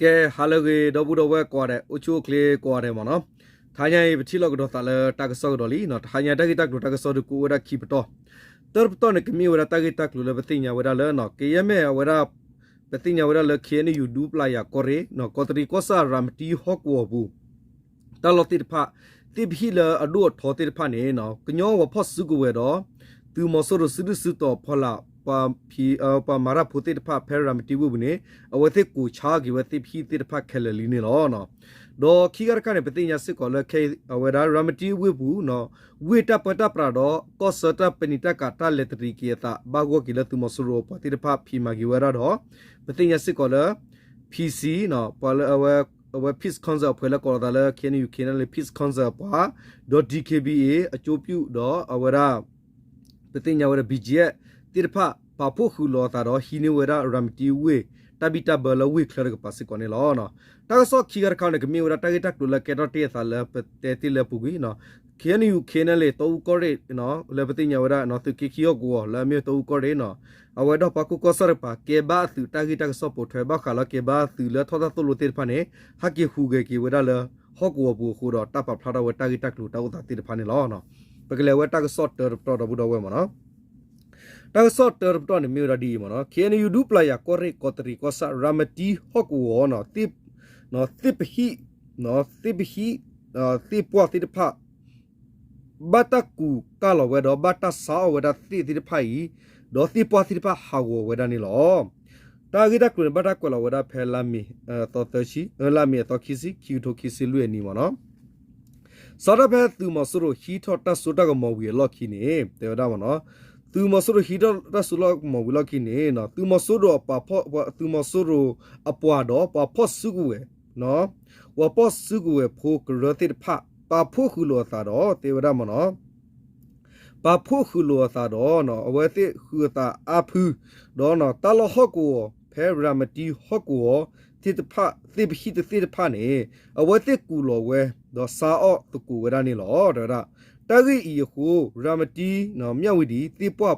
ကဲ ဟါလၢအဂ့ၤ ဒီပုၢ်ဒီဝဲၢ်ကိးဂၤဒဲး အိၣ်ဆူၣ်အိၣ်ချ့ကိးဂၤဒဲးမ့ၢ်နီၤ, တဟါညါအံၤ ပထံၣ်လိာ်ကဒီးသးလၢတၢ်ကစီၣ်ကဒီးလံနီၤ, တဟါညါတၢ်ဂ့ၢ်တၢ်ကျိၤတၢ်ကစီၣ်ဒုးကအိၣ်ဝဲဒၣ်ခံပတီၢ်, တၢတပတီၢ်န့ၣ် ကမ့ၢ်ဝဲဒၣ်တၢ်ဂ့ၢ်တၢ်ကျိၤလၢပသ့ၣ်ညါဝဲဒၣ်လၢ ကယဲၢ်မ့ၢ်အဝဲဒၣ် ပသ့ၣ်ညါဝဲဒၣ်လၢ ခ့ၣ်အဲၣ်ယူၣ် ဒူပျၢ်ယၤကီၢ်ရ့ၣ် ကီးတရံးကီၢ်ဆၣ်ရၤမတံဟီၣ်ကဝီၤပူၤ တၢ်လီၢ်သ့ၣ်တဖၣ် သ့ၣ်ပဟံၣ်လၢအဒိၣ်အထီသ့ၣ်တဖၣ်န့ၣ် ကညီပှၤဖီၣ်စုကဝဲၤဒီး သုးမီၤစိရိၤစုဒုၣ်စုတီၤဖီလာ် ပှၤ ပှၤမၤတၢ်ဖိသ့ၣ်တဖၣ် ဖဲရၤမတံဝ့ၢ်ပူၤန့ၣ် အဝဲသ့ၣ်ကိးဆါအီၤက့ၤဝဲသ့ၣ်ပဟံၣ်သ့ၣ်တဖၣ်ခဲလၢာ်လံန့ၣ်လီၤ. ဒီးခံခါတခါန့ၣ် ပသ့ၣ်ညါစ့ၢ်ကီးလၢ အဝဲဒၣ်ရၤမတံဝ့ၢ်ပူၤ ဝ့ၢ်တၢ်ပၢတၢ်ပြးဒီး ကီၢ်ဆၢတၢ်ပနံာ်တၢ်ကး တၢ်လဲၤတရံးက့ၤအသး ဘၣ်ဂီၢ်က့ၤလၢသုးမီၤစိရိၤအပှၤသ့ၣ်တဖၣ် ဖံးမၤက့ၤဝဲဒၣ်ဒီး ပသ့ၣ်ညါစ့ၢ်ကီးလၢ PC ပှၤလၢအဝဲ အဝဲ Peace Council အပှၤလၢကိးလီၤသးလၢ ခ့ၣ်အဲၣ်ယူၣ် ခ့ၣ်အဲၣ်ယူၣ် Peace Council အပှၤ ဒီး DKBA အကၠိပျူၣ် ဒီးအဝဲဒၣ် ပသ့ၣ်ညါဝဲဒၣ် BGF သ့ၣ်တဖၣ် ပာ်ဖှိၣ်ဃုာ်လိာ်အသးဒီး ဟံးန့ၢ်ဝဲဒၣ်ရၤမတံဝ့ၢ် တၢ်ဘံၣ်တၢ်ဘၢလၢဝ့ၢ်ချၢတကပၤစ့ၢ်ကီးန့ၣ်လီၤ. တၢ်ကစီၣ်ခံခါတခါန့ၣ် ကမ့ၢ်ဝဲဒၣ်တၢ်ဂ့ၢ်တၢ်ကျိၤလၢကဲထီၣ်တ့ၢ်အသးလၢပတဲတ့ၢ်လၢပူၤကွံာ် ခ့ၣ်အဲၣ်ယူၣ် ခ့ၣ်အဲၣ်ယူၣ် တီအူကီၢ်ရ့ၣ် လၢပသ့ၣ်ညါဝဲဒၣ် သုးက့ခံဟီၣ်ကဝီၤ လၢအမ့ၢ်တီအူကီၢ်ရ့ၣ်နီၤ, အဝဲဒီးပှၤကူၣ်ကီၢ်ဆၣ်တကပၤ ကဲဘါအသုးတၢ်ဂ့ၢ်တၢ်ကစီၣ်ပိာ်ထွဲ ဘၣ်ဃးလၢကဲဘါအသုးလၢထီၣ်တၢ်သိၣ်လိသ့ၣ်တဖၣ်န့ၣ် ဟဲက့ၤဟူးဂဲၤက့ၤဝဲဒၣ်လၢ ဟီၣ်ကဝီၤပူၤအဃိဒီး တၢ်ပာ်ဖျါထီၣ်ဝဲတၢ်ဂ့ၢ်တၢ်ကျိၤတၢ်အိၣ်သးသ့ၣ်တဖၣ်န့ၣ်လီၤ. ပကလဲၤဝဲတၢ်ကစီၣ်တၢတပတီၢ်ဒီပုၢ်ဒီဝဲၢ်မ့ၢ်နီၤ. တၢ်ကစီၣ်တၢတပတီၢ်န့ၣ်မ့ၢ်ဝဲဒၣ်ဒ်အံၤမ့ၢ်နီၤ, ခ့ၣ်အဲၣ်ယူၣ် ဒူပျၢ်ယၤကီၢ်ရ့ၣ် ကီးတရံးကီၢ်ဆၣ် ရၤမတံဟီၣ်ကဝီၤနီၤ, သ့ၣ်ပဟံၣ် သ့ၣ်ပဟံၣ် သ့ၣ်ပှၢ်သ့ၣ်တဖၣ် ဘၣ်တၢ်ကူးကၢ်လီၤဝဲဒီး ဘၣ်တၢ်ဆါအီၣ်ဝဲဒၣ်သ့ၣ်သ့ၣ်တဖၣ်အံၤ, ဒီးသ့ၣ်ပှၢ်သ့ၣ်တဖၣ်ဟးဂီၤဝဲဒၣ်န့ၣ်လီၤ. တၢ်ဂ့ၢ်တၢ်ကျိၤန့ၣ် ဘၣ်တၢ်ကွဲးလီၤဝဲဒၣ်ဖဲလါမ့ၤ သီသၢဆံ လါမ့ၤအသီခံဆံ ခံကထိခံဆံလွံၢ်အနံၤမ့ၢ်နီၤ. စးထီၣ်ဖဲသုးမီၤစိရိၤဟံးထီၣ်တၢ်စိတၢ်ကမီၤဝံၤအလီၢ်ခံန့ၣ် တဲဝဲဒၣ်မ့ၢ်နီၤ, သုးမီၤစိရိၤဟံးထီၣ်တၢ်စိတၢ်ကမီၤဝံၤအလီၢ်ခံန့ၣ် သုးမီၤစိရိၤအပှၤဖီၣ် သုးမီၤစိရိၤအပှၤဒီးပှၤဖီၣ်စုကဝဲၤ ပှၤဖီၣ်စုကဝဲၤဖိကရၢသ့ၣ်တဖၣ် ပာ်ဖှိၣ်ဃုာ်လိာ်အသးဒီး တဲဝဲဒၣ်မ့ၢ်နီၤ, ပာ်ဖှိၣ်ဃုာ်လိာ်အသးဒီး အဝဲသ့ၣ်ဃုာ်အသးအါဖု, ဒီးတၢ်လီၢ်ဟီၣ်ကဝီၤ ဖဲရၤမတံဟီၣ်ကဝီၤသ့ၣ်တဖၣ် သ့ၣ်ပဟံၣ်တသ့ၣ်တဖၣ်န့ၣ် အဝဲသ့ၣ်ကူးလီၤဝဲ ဒီးဆါအီၣ်သကိးဝဲဒၣ်န့ၣ်လီၤ တဲဝဲဒၣ်. တၢ်ဂ့ၢ်အံၤအဃိ ရၤမတံ မၠၣ်ဝံၤဒံး သ့ၣ်ပှၢ်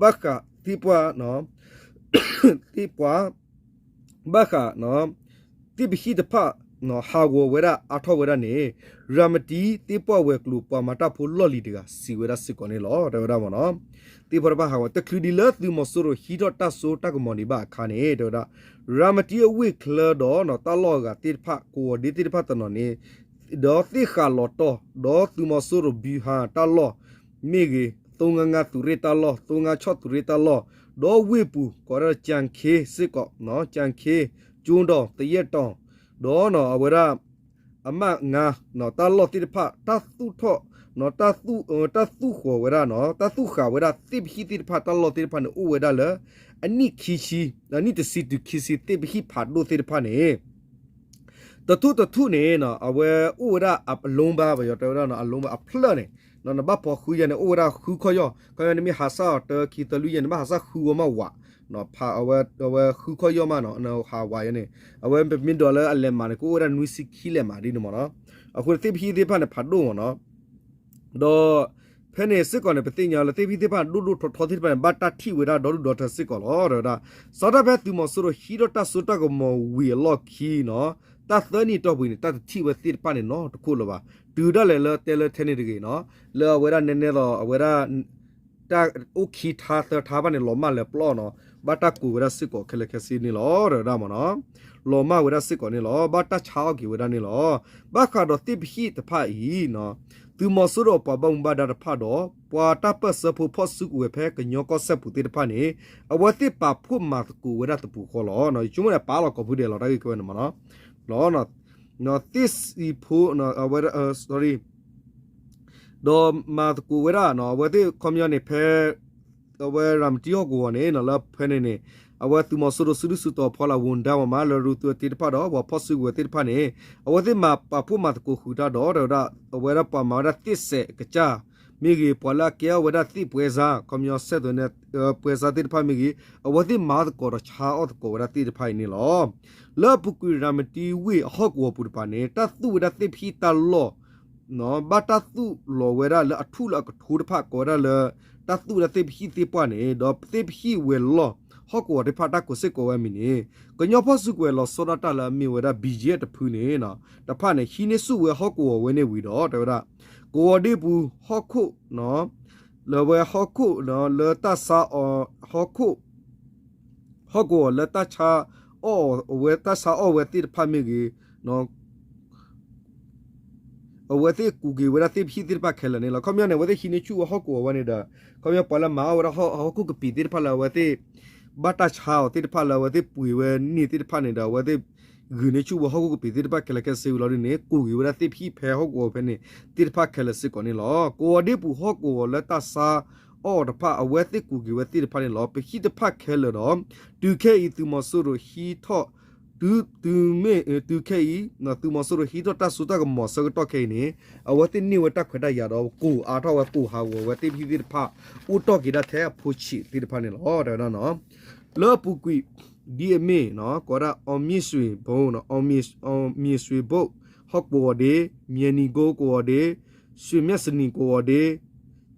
ဘၣ်ဃး သ့ၣ်ပှၢ် သ့ၣ်ပှၢ် ဘၣ်ဃး သ့ၣ်ပဟံၣ်တဖၣ် ဟးဂီၤဝဲဒၣ်အါထီၣ်ဝဲဒၣ်န့ၣ် ရၤမတံသ့ၣ်ပှၢ်ဝဲၤကျိၤပှၤမၤတၢ်ဖိလီၢ်လံၤတဂၤ စံးဝဲဒၣ်စ့ၢ်ကီးန့ၣ်လီၤ တဲဝဲဒၣ်မ့ၢ်နီၤ. သ့ၣ်ပှၢ်တဖၣ်ဟးဂီၤ တချုးဒံးလၢသုးမီၤစိရိၤဟံးထီၣ်တၢ်စိတၢ်ကမီၤဒံးဘၣ်အခါန့ၣ် တဲဝဲဒၣ် ရၤမတံအဝ့ၢ်ချၢဒီး တၢ်လီၢ်အဂၤသ့ၣ်တဖၣ် ကဝီၤဒ့သ့ၣ်တဖၣ်တနီၤန့ၣ် ဒီးသ့ၣ်ဃးလီၤတီၢ် ဒီးသုးမီၤစိရိၤဘံဟါတၢ်လီၢ် မ့ၢ်ဂ့ၤ သိငါငါသုးရ့ၣ်တၢ်လီၢ် သိငါဆီၣ်သုးရ့ၣ်တၢ်လီၢ် ဒီးဝ့ၢ်ပူၤ ကိးဝဲဒၣ် ကၠၣ်ခ့စ့ၢ်ကီး ကၠၣ်ခ့ ကၠိဒီး သယဲၢ်တီၤ ဒီးအဝဲဒၣ် အမးငါ တၢ်လီၢ်သ့ၣ်တဖၣ် တၢ်သူၣ်ထီၣ် တၢ်သူၣ်ဃီၤဝဲဒၣ် တၢ်သူၣ်ဃာ်ဝဲဒၣ်သ့ၣ်ပဟံၣ်သ့ၣ်တဖၣ် တၢ်လီၢ်သ့ၣ်တဖၣ်န့ၣ် အိၣ်ဝဲဒၣ်လၢ အနံၣ်ခံဆံ အနံၣ်တဆံတုၤခံဆံ သ့ၣ်ပဟံၣ်ဖးဒိၣ်သ့ၣ်တဖၣ်န့ၣ် တထူၣ်တထူၣ်န့ၣ် အဝဲအိၣ်ဝဲဒၣ်အ အလုံးပါ ပယီၤတဲဝဲဒၣ် အလုံးပါ အဖျၢၣ်န့ၣ် နဘၣ်ဖီၣ်ဃုယၤန့ၣ် အိၣ်ဝဲဒၣ်ဃုခီၣ်ယီၢ် ခီပညီနမ့ၢ်ဟးဆှၣ်အီၤတၢခံသၢလွံၢ်ယၤန့ၣ် ဘၣ်ဟးဆှၣ်ဃုဂီၤမးဝး ဖးအဝဲ အဝဲဃုခီၣ်ယီၢ်မးနီၤ နဟးဝးယၤန့ၣ် အဝဲပမ့ၢ်ဒိးလၢအလဲၤမးန့ၣ် ကအိၣ်ဝဲဒၣ်နွံဆံခံလဲၤမးဒ်န့ၣ်မ့ၢ်နီၤ အဃိသ့ၣ်ပဟံၣ်သ့ၣ်တဖၣ်န့ၣ် ဖးဒိၣ်မ့ၢ်နီၤ ဒီး ဖဲန့ၣ်စ့ၢ်ကီးန့ၣ် ပသ့ၣ်ညါလၢသ့ၣ်ပဟံၣ်သ့ၣ်တဖၣ်န့ၣ် ဒိၣ်ဒိၣ်ထီထီသ့ၣ်တဖၣ်န့ၣ် ဘၣ်တၢ်ထံၣ်ဝဲဒၣ်ဒီဒူၣ်ဒီထၢစ့ၢ်ကီးလီၤ တဲဝဲဒၣ် စးထီၣ်ဖဲသုးမီၤစိရိၤဟံးထီၣ်တၢ်စိတၢ်ကမီၤဝံၤအလီၢ်ခံနီၤ တၢ်သၢနံၣ်အတီၢ်ပူၤန့ၣ် တၢ်တထံၣ်ဝဲသ့ၣ်တဖၣ်န့ၣ်နီတခိၣ်လၢၤဘၣ် တုၤဒၣ်လဲာ်လၢတဲလၢထဲန့ၣ်တဂ့ၤနီၤ လၢအဝဲဒၣ်နဲနဲသိး အဝဲဒၣ် တၢ်အိၣ်ခံထါသၢထါဘၣ်န့ၣ် လီၤမၢ်လၢပျီနီၤ ဘၣ်တၢ်ကူးဝဲဒၣ်စ့ၢ်ကီးခဲလၢာ်ခဲဆ့န့ၣ်လီၤ တဲဝဲဒၣ်မ့ၢ်နီၤ လီၤမၢ်ဝဲဒၣ်စ့ၢ်ကီးန့ၣ်လီၤ ဘၣ်တၢ်ဆါအီၣ်က့ၤဝဲဒၣ်န့ၣ်လီၤ ဘၣ်ဃးဒီးသ့ၣ်ပဟံၣ်တဖၣ်အံၤ သုးမီၤစိရိၤအပှၤဘၣ်မူဘၣ်ဒါတဖၣ်ဒီး ပှၤတၢ်ပၢၢ်ဆၢဖိဖီၣ်စုကဝဲၤဖဲကညီကီၢ်စဲၣ်ပူၤသ့ၣ်တဖၣ်န့ၣ် အဝဲသ့ၣ်ပာ်ဖှိၣ်မၤသကိးဝဲဒၣ်သပူၤဃီလီၤ ယဆိကမိၣ်န့ၣ် ပာ်လီၤကိးဖုဒဲးလီၤ တၢ်ဂ့ၢ်ကဲဝဲန့ၣ်မ့ၢ်နီၤ သ့ၣ်စံးဖိ အဝဲ sorry ဒီးမၤသကိးဝဲဒၣ် အဝဲသ့ၣ်ခီပညီန့ၣ် ဖဲ အဝဲရၤမတံဟီၣ်ကဝီၤန့ၣ် လၢဖဲန့ၣ်န့ၣ် အဝဲသုးမီၤစိရိၤစုဒုၣ်စုတီၤဖီလာ် ဝူၤဒၢမၤမး လၢရူၤသုးသ့ၣ်တဖၣ်ဒီး ပှၤဖီၣ်စုကဝဲၤသ့ၣ်တဖၣ်န့ၣ် အဝဲသ့ၣ်မၤပာ်ဖှိၣ်မၤသကိးဃုာ်တၢ်ဒီး တဲဝဲဒၣ် အဝဲဒၣ်ပှၤမၤဝဲဒၣ်သ့ၣ်စဲးကစၢ် မ့ၢ်ဂ့ၤ ပှၤလၢအကဲအီၣ်ဝဲဒၣ်သ့ၣ်ပှဲၤစါ ခီပညီဆဲးသိးန့ၣ် ပှဲၤစါသ့ၣ်တဖၣ်မ့ၢ်ဂ့ၤ အဝဲသ့ၣ်မၤသကိးဒီးဆါအီၣ်သကိးဝဲဒၣ်သ့ၣ်တဖၣ်အံၤန့ၣ်လီၤ. လၢအပူၤကွံာ်ရၤမတံဝ့ၢ်အဟီၣ်ကဝီၤပူၤတပၤန့ၣ် တၢ်သူၣ်ဝဲဒၣ်သ့ၣ်ပဟံၣ်တၢ်လီၢ် ဘၣ်တၢ်သူၣ်လီၤဝဲဒၣ်လၢအထူၣ်လၢအကထိတဖၣ် ကိးဝဲဒၣ်လၢ တၢ်သူၣ်ဝဲဒၣ်သ့ၣ်ပဟံၣ်သ့ၣ်ပှၢ်န့ၣ် ဒီးသ့ၣ်ပဟံၣ်ဝဲၤလီၢ် ဟီၣ်ကဝီၤသ့ၣ်တဖၣ်တၢ်ကိးစ့ၢ်ကီးဝဲမံၤန့ၣ် ကညီဖီၣ်စုကဝဲၤလီၤဆီဒၣ်တၢ်လၢအမ့ၢ်ဝဲဒၣ် ဘံၣ်ကၠံၣ်အဲၣ် တဖုန့ၣ် တဖၣ်န့ၣ် ဟံးန့ၢ်ဆူၣ်ဝဲဟီၣ်ကဝီၤဝဲန့ၣ်ဝံၤဒီး တဲဝဲဒၣ် ကဝီၤဒ့ပူၤဟီၣ်ခိၣ် လၢဝဲဟီၣ်ခိၣ် လၢတၢ်ဆါအီၣ် ဟီၣ်ခိၣ် ဟီၣ်ကဝီၤလၢတၢ်ဆါအီၣ်ဝဲ တၢ်ဆါအီၣ်ဝဲသ့ၣ်တဖၣ်မ့ၢ်ဂ့ၤ အဝဲသ့ၣ်ကူးက့ၤဝဲဒၣ်သ့ၣ်ဖဟံၣ်သ့ၣ်တဖၣ်ခဲလၢာ်န့ၣ်လီၤ. ခီပညီန့ၣ် အဝဲသ့ၣ်ဟံးန့ၢ်ဆူၣ်ဝဲဟီၣ်ကဝီၤဝဲန့ၣ်ဒီး ခီပညီပှၤလၢမၤအီၣ်ဝဲဒၣ်ဟီၣ်ခိၣ်ကပံာ်သ့ၣ်တဖၣ်လၢအဝဲသ့ၣ် ဘၣ်တၢ်ဆါအီၣ်သ့ၣ်တဖၣ်လၢအဝဲသ့ၣ်ပှ့ၤဝဲန့ၣ်သ့ၣ်တဖၣ်န့ၣ်ဒီး အဝဲသ့ၣ်ဂုာ်န့ၢ်ဆူၣ်ဝဲဟီၣ်ခိၣ်ကပံာ်သ့ၣ်တဖၣ်ခဲလၢာ်ခဲဆ့ဝံၤလီၤဒ်န့ၣ် ကူးက့ၤဝဲဒၣ်သ့ၣ်ဖဟံၣ်ဖဲဟီၣ်ကဝီၤဖဲန့ၣ်သ့ၣ်တဖၣ်ခဲလၢာ်စ့ၢ်ကီးန့ၣ်လီၤ. ကဝီၤဒ့ပူၤဟီၣ်ကဝီၤလၢတၢ်ဆါအီၣ်တဖၣ် အဝဲသ့ၣ်ကူးက့ၤဝဲသ့ၣ်တဖၣ်န့ၣ်လီၤ. ပဟံၣ်တဖၣ်ခဲလၢာ်ဒီး တုၤခဲအံၤသုးမီၤစိရိၤဟံးထီၣ် တုၤ တုၤမ့ၢ် သုးမီၤစိရိၤဟံးထီၣ်တၢ်စိတၢ်ကမီၤဆၢကတီၢ်ခဲအံၤန့ၣ် အဝဲသ့ၣ်န့ၢ်ဝဲတၢ်ခွဲးတၢ်ယာ်ဒီး ကိၢ်အါထီၣ်ဝဲကိၢ်ဟးဂီၤဝဲသ့ၣ်ဖဟံၣ်သ့ၣ်တဖၣ် အိၣ်တီၢ်က့ၤဒၣ်ထဲအဖိဆံးသ့ၣ်တဖၣ်န့ၣ်လီၤ. တဲဝဲဒၣ်နီၤ လၢအပူၤကွံာ် ဒ်အမ့ၢ် ကိးဝဲဒၣ် အောင်မြင့်ဆွေဘုတ် အောင်မြင့်ဆွေဘုတ် ဟီၣ်ကဝီၤဒ့, မြေနီကုန်းကဝီၤဒ့, ရွှေမျက်စနံကဝီၤဒ့,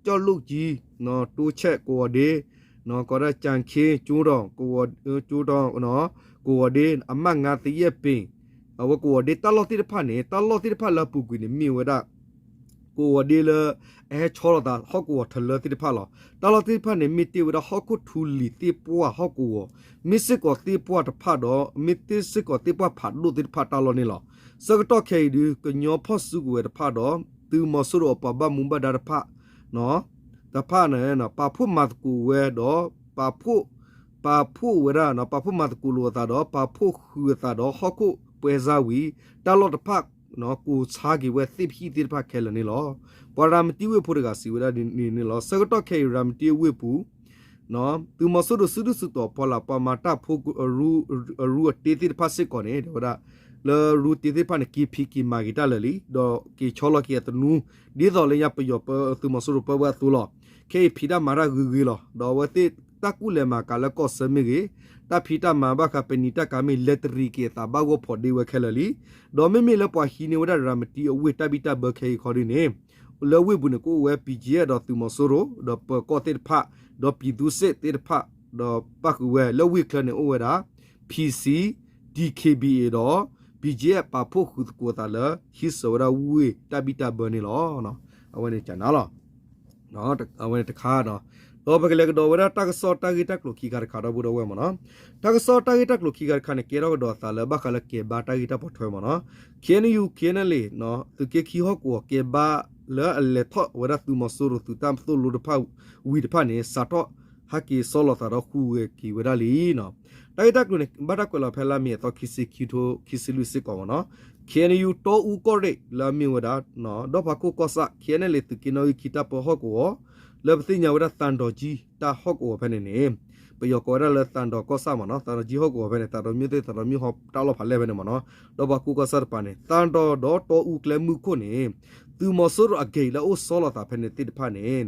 ကျောက်လုပ်ကြီး တိုးချဲ့ကဝီၤဒ့, ကိးဝဲဒၣ် ကြံခင်း ကၠိတီၤ ကဝီၤဒ့, အမှတ်ငါး သရက်ပင် အဝဲကဝီၤဒ့ တၢ်လီၢ်သ့ၣ်တဖၣ်န့ၣ် တၢ်လီၢ်သ့ၣ်တဖၣ်လၢအပူၤကွံာ်န့ၣ် မ့ၢ်ဝဲဒၣ် ကဝီၤဒ့လၢ အဟဲဆီလီၤသးဟီၣ်ကဝီၤထလၢသ့ၣ်တဖၣ်လီၤ. တၢ်လီၢ်သ့ၣ်တဖၣ်န့ၣ် မ့ၢ်တ့ၢ်ဝဲဒၣ်ဟီၣ်ခိၣ်ထူလံၤသ့ၣ်ပှၢ်ဟီၣ်ကဝီၤ, မ့ၢ်စ့ၢ်ကီးသ့ၣ်ပှၢ်တဖၣ်ဒီး မ့ၢ်တ့ၢ်စ့ၢ်ကီးသ့ၣ်ပှၢ်ဖးဒိၣ်သ့ၣ်တဖၣ်တၢ်လီၢ်န့ၣ်လီၤ. ဆၢကတီၢ်ခဲအံၤဒု ကညီဖီၣ်စုကဝဲၤတဖၣ်ဒီး သုးမီၤစိရိၤအပှၤဘၣ်မူဘၣ်ဒါတဖၣ် တဖၣ်န့ၣ် ပာ်ဖှိၣ်မၤသကိးဝဲဒီး ပာ်ဖှိၣ် ပာ်ဖှိၣ်ဝဲဒၣ် ပာ်ဖှိၣ်မၤသကိးလိာ်အသးဒီး ပာ်ဖှိၣ်ဃုာ်အသးဒီးဟီၣ်ခိၣ်ပှဲၤစါဝံၤ တၢ်လီၢ်တဖၣ် ကိၢ်ဆါက့ၤဝဲသ့ၣ်ဖဟံၣ်သ့ၣ်တဖၣ်ခဲလၢာ်န့ၣ်လီၤ. ပှၤရၤမတံဝ့ၢ်ဖိတဂၤစံးဝဲဒၣ်ဒ်န့ၣ်လီၤ. ဆၢကတီၢ်ခဲအံၤရၤမတံအဝ့ၢ်ပူၤ သုးမီၤစိရိၤစုဒုၣ်စုတီၤဖီလာ် ပှၤမၤတၢ်ဖိ အရူအတ့သ့ၣ်တဖၣ်စ့ၢ်ကီးန့ၣ် တဲဝဲဒၣ် လၢရူတ့သ့ၣ်တဖၣ်န့ၣ် က့ၤဖံးက့ၤမၤက့ၤတၢ်လၢာ်လံ ဒီးက့ၤဆီလီၤက့ၤအသနူ ဒ်သိးလၢညါပယီၤပၢသုးမီၤစိရိၤပၢဝဲအသိးလီၤ. ခဲအံၤဖံးတၢ်မၤတၢ်ဂ့ၤဂ့ၤလီၤ. ဒီးအဝဲသ့ၣ်တၢ်ကူၣ်လဲၤမၤကၤလၢကီၢ်ဆၢမ့ၢ်ဂ့ၤ, တၢ်ဖံးတၢ်မၤဘၣ်ဃးပနံာ်တၢ်ကၤမ့ၢ်လဲၤတရံးက့ၤအသးဘၣ်ဂီၢ်ဖီဒ့ဝဲခဲလၢာ်လံ. ဒီးမ့မ့ၢ်လၢပှၤဟံးန့ၢ်ဝဲဒၣ်ရၤမတံအဝ့ၢ်တၢ်ဘံၣ်တၢ်ဘၢခဲအံၤခီဒ်န့ၣ် လၢဝ့ၢ်ပူၤန့ၣ် ကအိၣ်ဝဲ ဘံၣ်ကၠံၣ်အဲၣ် ဒီးသုးမီၤစိရိၤ ဒီးပၢၤကီၢ်သ့ၣ်တဖၣ် ဒီးပံၤသူစ့ၣ်သ့ၣ်တဖၣ် ဒီးပၣ်ဃုာ်ဝဲ လၢဝ့ၢ်ချၢန့ၣ်အိၣ်ဝဲဒၣ် PC, DKBA ဒီး ဘံၣ်ကၠံၣ်အဲၣ် ပာ်ဖှိၣ်ဃုာ်သကိးအသးလၢ ဟံးစၢၤဝဲဒၣ်ဝ့ၢ်တၢ်ဘံၣ်တၢ်ဘၢန့ၣ်လီၤ. အဝဲန့ၣ်ကနၤလီၤ. အဝဲန့ၣ်တခါဒီး ဒီးပကလဲၤကဒီးဝဲဒၣ်တၢ်ကစီၣ်တၢ်ဂ့ၢ်တၢ်ကျိၤခံခါတခါဒီပုၢ်ဒီဝဲၢ်မ့ၢ်နီၤ. တၢ်ကစီၣ်တၢ်ဂ့ၢ်တၢ်ကျိၤခံခါတခါန့ၣ် ကဲထီၣ်ကဒီးအသးလၢဘၣ်ဃးလၢကဲဘါတၢ်ဂ့ၢ်တၢ်ပိာ်ထွဲမ့ၢ်နီၤ. KNU KNLA သုးက့ခံဟီၣ်ကဝီၤကဲဘါလၢအလဲၤထီၣ်ဝဲဒၣ်သုးမီၤစိရိၤသုးတၢ်သိၣ်လိတဖၣ်ဝံၤတဖၣ်န့ၣ် စးထီၣ်ဟဲက့ၤဆီလီၤသးဒီးဃုာ်ဝဲက့ၤဝဲဒၣ်လံနီၤ. တၢ်ဂ့ၢ်တၢ်ကျိၤန့ၣ် ဘၣ်တၢ်ကွဲးလီၤဖဲလါမ့ၤအသီခံဆံခံထိခံဆံလွံၢ်စ့ၢ်ကီးမ့ၢ်နီၤ. KNU တီအူကီၢ်ရ့ၣ်လၢအမ့ၢ်ဝဲဒၣ် ဒီဖးခိၣ်ကီၢ်ဆၣ် KNLA သုးက့နီၣ်ဂံၢ်ခံတၢ်ပၢဟီၣ်ကဝီၤ လၢပသ့ၣ်ညါဝဲဒၣ်သံတောင်ကြီးတၢ်ဟီၣ်ကဝီၤဖဲန့ၣ်န့ၣ် ပယီၤကိးဝဲဒၣ်လၢသံတောင်ကီၢ်ဆၣ်မ့ၢ်နီၤ. သံတောင်ကြီးဟီၣ်ကဝီၤဖဲန့ၣ် သံတောင်မြို့သ့ၣ် သံတောင်မြို့ဟီၣ်တၢ်လီၢ်ဖးလဲၢ်ဖဲန့ၣ်မ့ၢ်နီၤ. ဒီဖးခိၣ်ကီၢ်ဆၣ်တပၤန့ၣ် သံတောင်ဒီးတီအူကျဲမုၢ်ခိၣ်န့ၣ် သုးမီၤစိရိၤအဂ့ၢ်လၢအအိၣ်ဆီလီၤသးဖဲန့ၣ်သ့ၣ်တဖၣ်န့ၣ်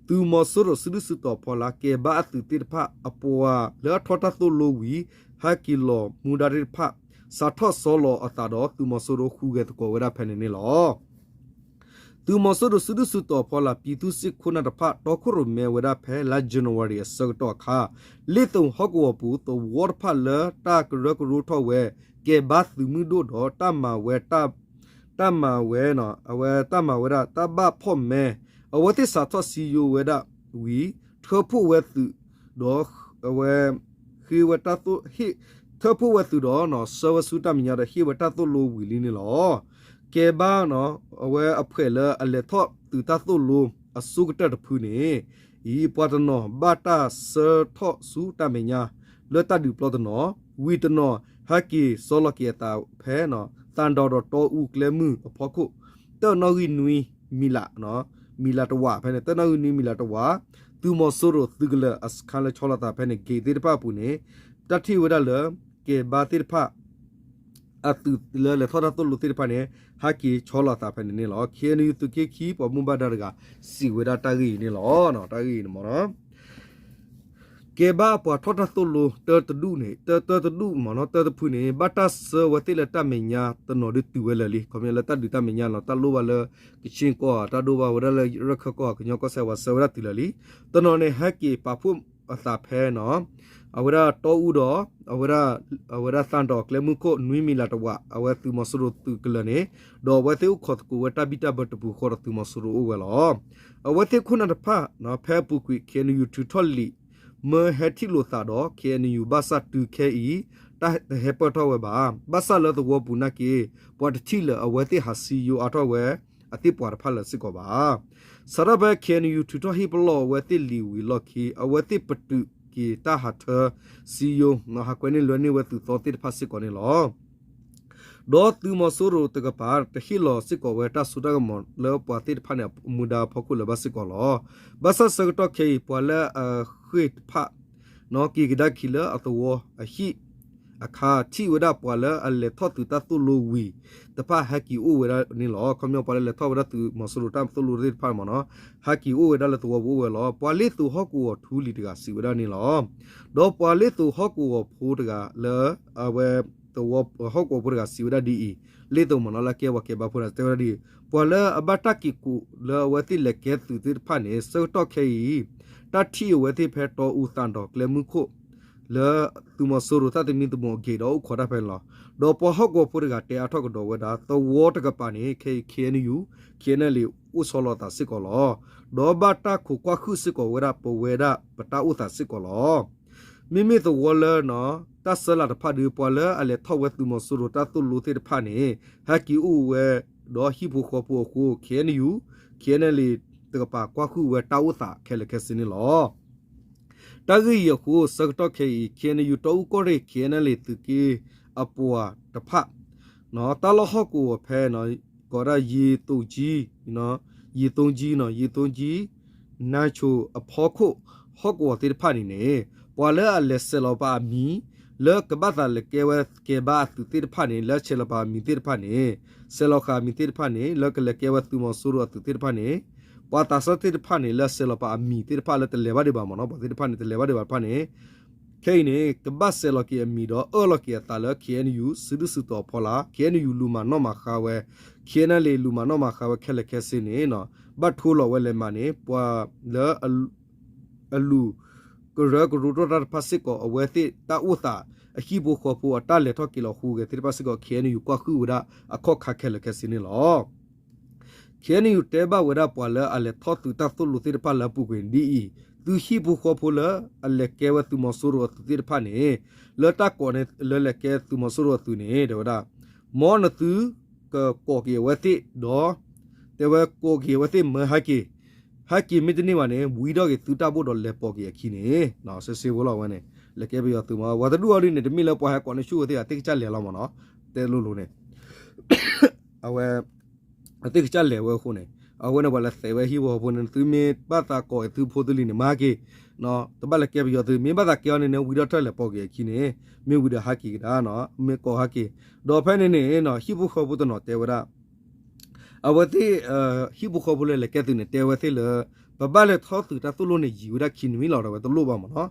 သုးမီၤစိရိၤစုဒုၣ်စုတီၤဖီလာ် ကဲဘါအသုးသ့ၣ်တဖၣ်အပှၤလၢအထီၣ်တၢ်သိၣ်လိဝံၤ ဟဲက့ၤလီၤမူဒါသ့ၣ်တဖၣ် စးထီၣ်ဆီလီၤအသးဒီးသုးမီၤစိရိၤဃုာ်ဂဲၤသကိးဝဲဒၣ်ဖဲန့ၣ်န့ၣ်လီၤ. သုးမီၤစိရိၤစုဒုၣ်စုတီၤဖီလာ် ပြည်သူ့စစ် ခိၣ်နၢ်တဖၣ် တီခိၣ်ရိၣ်မဲဝဲဒၣ်ဖဲလါ January အဆၢကတီၢ်အခါ လ့ၣ်သိၣ်ဟီၣ်ကဝီၤပူၤ သဝီတဖၣ်လၢတၢ်ကရၢကရိထီၣ်ဝဲ ကဲဘါသုးမုၢ်ဒိၣ်ဒီး တၢ်မၤဝဲ တၢ်မၤဝဲ အဝဲတၢ်မၤဝဲဒၣ် တၢ်ဘၣ်ဖီၣ်မဲ အဝဲသ့ၣ်စးထီၣ်စံယိဝဲဒၣ်ဝံၤ ထၢဖှိၣ်ဝဲသုးဒီး အဝဲ ဃ့ဝဲတၢ်သိၣ် ထၢဖှိၣ်ဝဲသုးဒီး ဆှၢဝဲဆူတၢ်မဲာ်ညါဒီး ဟ့ၣ်ဝဲတၢ်သိၣ်လိဝံၤလံန့ၣ်လီၤ. ကဲဘါ အဝဲအဖှဲးလၢအလဲၤထီၣ်သုးတၢ်သိၣ်လိအဆိကတၢၢ်တဖုန့ၣ် အံၤ ပှၤတနီၤဘၣ်တၢ်ဆှၢထီၣ်ဆူတၢ်မဲာ်ညါ လၢတၢ်ဒုးပျီတနီၤ, ဝံၤတနီၤ ဟဲက့ၤဆီလီၤက့ၤအသးဖဲ သံတောင်ဒီးတီအူကျဲမုၢ်အဖီခိၣ် တၢနီၣ်ဂံၢ်နွံမံၤလး မံၤလးတဝာ်ဖဲန့ၣ် တၢနီၣ်ဂံၢ်နွံမံၤလးတဝာ် သုးမီၤစိရိၤသုးကလၢၤအစခန်းလၢဆီလီၤသးဖဲန့ၣ် ဂ့ၢ်သ့ၣ်တဖၣ်အပူၤန့ၣ် တၢ်ထံၣ်ဝဲဒၣ်လၢ ကဲဘါသ့ၣ်တဖၣ် အသုးလၢလဲၤထီၣ်တၢ်သိၣ်လိသ့ၣ်တဖၣ်န့ၣ် ဟဲက့ၤဆီလီၤသးဖဲန့ၣ်န့ၣ်လီၤ. KNU သုးက့ခံပှၤမူဘၣ်ဒါတဂၤ စံးဝဲဒၣ်တၢ်ဂ့ၢ်အံၤန့ၣ်လီၤ. တၢ်ဂ့ၢ်အံၤန့ၣ်မ့ၢ်နီၤ ကဲဘါအပှၤထီၣ်တၢ်သိၣ်လိ တၢတဒူၣ်န့ၣ် တၢ တၢတဒူၣ်မ့ၢ်နီၤ တၢတဖုန့ၣ် ဘၣ်တၢ်ဆှၢဝဲသ့ၣ်လၢတၢ်မဲာ်ညါတနီၤဒုးတုၤဝဲလၢာ်လံ. ခီဖျိလၢတၢ်ဒုးတၢ်မဲာ်ညါနီၤ တၢ်လိၣ်ဘၣ်လၢ ကခ့ၣ်ကီၢ်ဧါ တၢ်ဒိၣ်ဘၣ်ဝဲဒၣ်လၢရခၢၣ်ကီၢ်ဧါ ကညီကီၢ်စဲၣ်ဝဲဆှၢဝဲဒၣ်တုၤလၢာ်လံ. တနီၤန့ၣ် ဟဲက့ၤပာ်ဖှိၣ်အသးဖဲနီၤ အဝဲဒၣ်တီအူဒီး အဝဲဒၣ် အဝဲဒၣ်သးတီၣ်ကျဲမုၢ်ခိၣ် နွံမံၤလးတဝး အဝဲသုးမီၤစိရိၤသုးကလၢၤန့ၣ် ဒီးအဝဲသ့ၣ်အိၣ်ခိးသကိးဝဲတၢ်ဘံၣ်တၢ်ဘၢတပူၤဃီဒီးသုးမီၤစိရိၤအိၣ်ဝဲလီၤ. အဝဲသ့ၣ်ခိၣ်နၢ်တဖၣ် ဖဲအပူၤကွံာ် ခ့ၣ်အဲၣ်ယူၣ် ထုးထီၣ်လံာ် မၢဟဲထံၣ်လိာ်သးဒီး ခ့ၣ်အဲၣ်ယူၣ် ဘၣ်ဆၣ်တုၤခဲအံၤ တၢ်တဟဲပၢၢ်ထီၣ်ဝဲဘၣ်. ဘၣ်ဆၣ်လၢသဝီပူၤနာ်က့ ပှၤတထံၣ်လၢၤအဝဲသ့ၣ်ဟးစံယိအါထီၣ်ဝဲ အသ့ၣ်ပှၤတဖၣ်လၢၤစ့ၢ်ကီးဘၣ်. စးထီၣ်ဖဲ ခ့ၣ်အဲၣ်ယူၣ် ထုးထီၣ်ဟ့ၣ်ပလီၢ်အဝဲသ့ၣ်လံာ်ဝံၤလီၢ်ခံ အဝဲသ့ၣ်ပတုာ်က့ၤတၢ်ဟးထၢစံယိ ဟးကွဲန့ၢ်လွဲန့ၢ်ဝဲသုးသီသ့ၣ်တဖၣ်စ့ၢ်ကီးန့ၣ်လီၤ. ဒီးသုးမီၤစိရိၤတကပၤ တဟ့ၣ်လီၤစ့ၢ်ကီးဝဲတၢ်စိတၢ်ကမီၤလၢပှၤသ့ၣ်တဖၣ်န့ၣ် မူဒါအဖီခိၣ်လၢၤဘၣ်စ့ၢ်ကီးလီၤ. ဘၣ်ဆၣ်ဆၢကတီၢ်ခဲအံၤ ပှၤလၢအဃ့ၢ်တဖၣ် က့ၤကဒါက့ၤလၢအသဝီအဟံၣ်အခါ ထံၣ်ဝဲဒၣ်ပှၤလၢအလဲၤထီၣ်သုးတၢ်သိၣ်လိဝံၤတဖၣ်ဟဲက့ၤအိၣ်ဝဲဒၣ်န့ၣ်လီၤ. ခီပညီ ပှၤလၢလဲၤထီၣ်ဝဲဒၣ်သုးမီၤစိရိၤတၢ်သိၣ်လိသ့ၣ်တဖၣ်မ့ၢ်နီၤ ဟဲက့ၤအိၣ်ဝဲဒၣ်လၢသဝီပူၤအိၣ်ဝဲလီၤ. ပှၤလ့ၣ်သိးဟီၣ်ကဝီၤထူလံၤတဂၤစံးဝဲဒၣ်န့ၣ်လီၤ. ဒီးပှၤလ့ၣ်သိးဟီၣ်ကဝီၤဖိတဂၤလၢ အဝဲ သဝီ ဟီၣ်ကဝီၤဖိတဂၤစံးဝဲဒၣ်ဒ်အံၤ, လ့ၣ်သိးမ့ၢ်နီၤ လၢကဲပှၤကဲဘါဖိတဂၤတဲဝဲဒၣ်ဒ်အံၤ, ပှၤလၢအဘၣ်တၢ်က့ၤကိးလၢအဝဲသ့ၣ်လဲၤကဲသုးသ့ၣ်တဖၣ်န့ၣ် ဆၢကတီၢ်ခဲအံၤ တၢ်ထံၣ်အဝဲသ့ၣ်ဖဲတီအူသးဒီးကျဲမုၢ်ခိၣ် လၢသုးမီၤစိရိၤသၣ်သမံသမိးအဂ့ၢ်ဒီးအိၣ်ခိးတၢ်ဖဲန့ၣ်လီၤ. ဒီးပှၤဟီၣ်ကဝီၤဖိတဂၤတဲအါထီၣ်ကဒီးဝဲဒၣ် သဝီတကပၤန့ၣ် ခဲအံၤ ခ့ၣ်အဲၣ်ယူၣ် ခ့ၣ်အဲၣ်ယူၣ် အိၣ်ဆီလီၤအသးစ့ၢ်ကီးလီၤ. ဒီးဘၣ်တၢ်ခိးကွၢ်ဃုာ်စ့ၢ်ကီးဝဲဒၣ် ပဝဲဒၣ်ပတၢ်အိၣ်သးစ့ၢ်ကီးလီၤ. မ့မ့ၢ်သဝီလၢ တၢ်ဆၢလၤတဖၣ်ဒီး ပှၤလၢအလဲၤထီၣ်ဝဲသုးမီၤစိရိၤတၢ်သိၣ်လိသ့ၣ်တဖၣ်န့ၣ် ဟဲက့ၤအိၣ်ဝဲဒီးဟံၣ်ဖိဃီဖိအဃိ ခ့ၣ်အဲၣ်ယူၣ် ခ့ၣ်အဲၣ်ယူၣ် တကပၤကွၢ်ဃုာ်ဝဲတၢ်အိၣ်သးခဲလၢာ်ခဲဆ့န့ၣ်လီၤ. တၢ်ဂ့ၢ်အံၤအဃိ ဆၢကတီၢ်ခဲအံၤ ခ့ၣ်အဲၣ်ယူၣ် တီအူကီၢ်ရ့ၣ် ခ့ၣ်အဲၣ်ယူၣ် သုးက့အပှၤတဖၣ် တၢ်လီၢ်ဟီၣ်ကဝီၤဖဲ ကိးဒၣ် ယံၤသိကၠံ ယံၤသိကၠံ ယံၤသိကၠံ နါဆိၣ်အဖီခိၣ် ဟီၣ်ကဝီၤသ့ၣ်တဖၣ်န့ၣ်န့ၣ် ပှၤလၢအလဲၤဆဲးလီၤပာ်အမံၤ လၢကဘၣ်သးလဲၤကဲဝဲကဲဘါအသုးသ့ၣ်တဖၣ်န့ၣ် လၢဆဲးလီၤပာ်အမံၤသ့ၣ်တဖၣ်န့ၣ် ဆဲးလီၤဃာ်အမံၤသ့ၣ်တဖၣ်န့ၣ် လၢကလဲၤကဲဝဲသုးမီၤစိရိၤအသုးသ့ၣ်တဖၣ်န့ၣ် ပှၤသးစၢ်သ့ၣ်တဖၣ်န့ၣ် လၢဆဲးလီၤပာ်အမံၤသ့ၣ်တဖၣ်လၢတလဲၤဘၣ်ဒံးဘၣ်မ့ၢ်နီၤ ပှၤသ့ၣ်တဖၣ်န့ၣ် တလဲၤဘၣ်ဒံးဘၣ်တဖၣ်န့ၣ် ခဲအံၤန့ၣ် ကဘၣ်ဆဲးလီၤက့ၤအမံၤဒီးအၢၣ်လီၤက့ၤအသးလၢ ခ့ၣ်အဲၣ်ယူၣ် စုဒုၣ်စုတီၤအဖီလာ် ခ့ၣ်အဲၣ်ယူၣ် လူၤမၤနီၣ်မၤဃါဝဲ ခ့ၣ်အဲၣ်ယူၣ် လူၤမၤနီၣ်မၤဃါဝဲခဲလၢာ်ခဲဆ့န့ၣ် ဘၣ်ထိလီၤဝဲလဲၤမးန့ၣ် ပှၤလၢ အလူၤ ကရၢကရိထီၣ်တၢ်တဖၣ်စ့ၢ်ကီး အဝဲသ့ၣ်တၢ်အိၣ်သး အဟံၣ်ဖိဃီဖိအတၢ်လဲၤထီၣ်က့ၤလီၤဟူးဂဲၤသ့ၣ်တဖၣ်စ့ၢ်ကီး ခ့ၣ်အဲၣ်ယူၣ် ကွၢ်ဃုာ်ဝဲဒၣ်အခီၣ်ခါခဲလၢာ်ခဲဆ့န့ၣ်လီၤ. ခ့ၣ်အဲၣ်ယူၣ် တဲဘၣ်ဝဲဒၣ်ပှၤလၢအလဲၤထီၣ်သုးတၢ်သိၣ်လိသ့ၣ်တဖၣ်လၢအပူၤကွံာ်ဒ်အံၤ, သုဟံၣ်ဖိဃီဖိလၢအလဲၤကဲဝဲသုးမီၤစိရိၤအသုးသ့ၣ်တဖၣ်န့ၣ်, လၢတၢ်ကိးန့ၣ်လၢလဲၤကဲသုးမီၤစိရိၤအသုးန့ၣ် တဲဝဲဒၣ်, မ်နသုကကိးက့ၤအဝဲသ့ၣ်ဒီး တဲဝဲကိးက့ၤအဝဲသ့ၣ်မၢဟဲက့ၤ, ဟဲက့ၤမ့တန့ၢ်ဘၣ်န့ၣ် ဝံထီၣ်က့ၤသုတၢ်ဘိၣ်ဒီးလဲၤပိာ်က့ၤအခံန့ၣ်, စ့စ့ဖိလီၤဝဲန့ၣ်, လဲၤကဲပယီၤသုးမး, ပှၤတဒူၣ်အီၤဒ်န့ၣ် တမ့ၢ်လၢပှၤဟဲကိးန့ၢ်ဆူၣ်ဝဲသ့ၣ် အသ့ၣ်ကစၢ်လဲၤလီၤမးနီၤ, တဲလိၤလိၤန့ၣ် အဝဲ အသ့ၣ်ကစၢ်လဲၤဝဲအဃိန့ၣ်, အဃိန့ၣ် ပှၤလဲၤသဲးဝဲဟံၣ်ဖိဃီဖိန့ၣ် သုမ့ၢ်ဘၣ်သးကိးသုဖိသုလံၤန့ၣ် မၤဟဲက့ၤ, တဘၣ်လဲၤကဲပယီၤသုး, မ့ၢ်ဘၣ်သးကဲအီၤန့ၣ်န့ၣ် ဝံထီၣ်ထၢၣ်လဲၤပိာ်က့ၤအခံန့ၣ်, မ့ၢ်ဝံဒီးဟဲက့ၤကဒါနီၤ, မ့ၢ်ကိးဟဲက့ၤ, ဒီးဖဲန့ၣ်န့ၣ် ဟံၣ်ဖိဃီဖိတနီၤတဲဝဲဒၣ် အဝဲသ့ၣ် ဟံၣ်ဖိဃီဖိလၢလဲၤကဲသုးန့ၣ် တဲဝဲသ့ၣ်လၢ ပဘၣ်လဲၤထီၣ်သုးတၢ်သိၣ်လိန့ၣ် ယံာ်ဝဲဒၣ်ခံနွံလီၤ တဲဝဲတလိၣ်ဘၣ်မးနီၤ,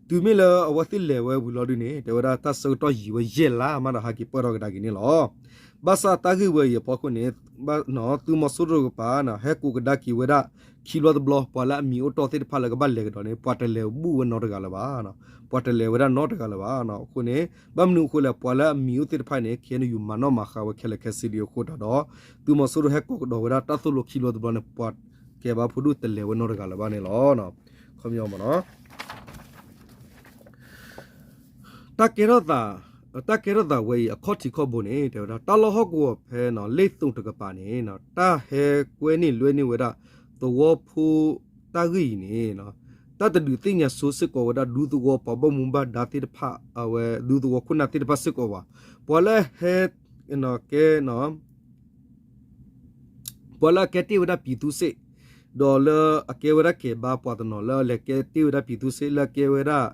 တုၤမ့ၢ်လၢအဝဲသ့ၣ်လဲၤဝဲဝံၤလီၤဒုန့ၣ် တဲဝဲဒၣ်တၢ်ဆၢကတီၢ်ယံာ်ဝဲယဲၢ်လါမးဒီးဟဲက့ၤပၢၢ်ထီၣ်ကဒါက့ၤန့ၣ်လီၤ. ဘၣ်ဆၣ်တၢ်ဂ့ၢ်ဝဲအံၤအဖီခိၣ်န့ၣ် သုးမီၤစိရိၤတကပၤ ဟဲကိးကဒါက့ၤဝဲဒၣ် ခံဘျီတဘျီ ပှၤလၢအမံၤအိၣ်တီၢ်သ့ၣ်တဖၣ်လၢကဘၣ်လဲၤကဒီးန့ၣ် ပှၤတလဲၤဘူၣ်ဝဲနီတဂၤလၢၤဘၣ်, ပှၤတလဲၤဝဲဒၣ်နီတဂၤလၢၤဘၣ်, အဃိန့ၣ် ဘၣ်မနုၤအဃိလဲၣ် ပှၤလၢအမံၤအိၣ်သ့ၣ်တဖၣ်န့ၣ် ခ့ၣ်အဲၣ်ယူၣ် မၤနီၣ်မၤဃါဝဲခဲလၢာ်ခဲဆ့ဒံးအဃိတၢ်ဒီး သုးမီၤစိရိၤဟဲကိးကဒီးဝဲဒၣ်တၢ်သိၣ်လိခံဘျီတဘျီန့ၣ် ပှၤကဲဘါဖိဒူၣ်တလဲၤဝဲနီတဂၤလၢၤဘၣ်န့ၣ်လီၤ. ခီပညီမးနီၤ တၢ်ကဲထီၣ်သး, တၢ်ကဲထီၣ်သးဝဲအံၤ အခီၣ်ထံးခီၣ်ဘိန့ၣ် တဲဝဲဒၣ် တၢ်လီၢ်ဟီၣ်ကဝီၤဖဲန့ၣ် လ့ၣ်သိးတကပၤန့ၣ် တၢ်ဟဲကွဲန့ၢ်လွဲန့ၢ်ဝဲဒၣ် သဝီဖိတၢ်ဂ့ၢ်အံၤန့ၣ် တၢ်တဒုးသ့ၣ်ညါဆိစ့ၢ်ကီးဝဲဒၣ် ဒူသဝီပှၤဘၣ်မူဘၣ်ဒါသ့ၣ်တဖၣ် အဝဲဒူသဝီခိၣ်နၢ်သ့ၣ်တဖၣ်စ့ၢ်ကီးဘၣ်. ပှၤလၢဟဲ ကဲ ပှၤလၢအကဲတ့ၢ်ဝဲဒၣ်ပံၤသူစ့ၣ်, ဒီးလၢအကဲဝဲဒၣ်ကဲဘါပှၤတနီၤ လၢအလဲၤကဲတ့ၢ်ဝဲဒၣ်ပံၤသူစ့ၣ် လၢအကဲဝဲဒၣ်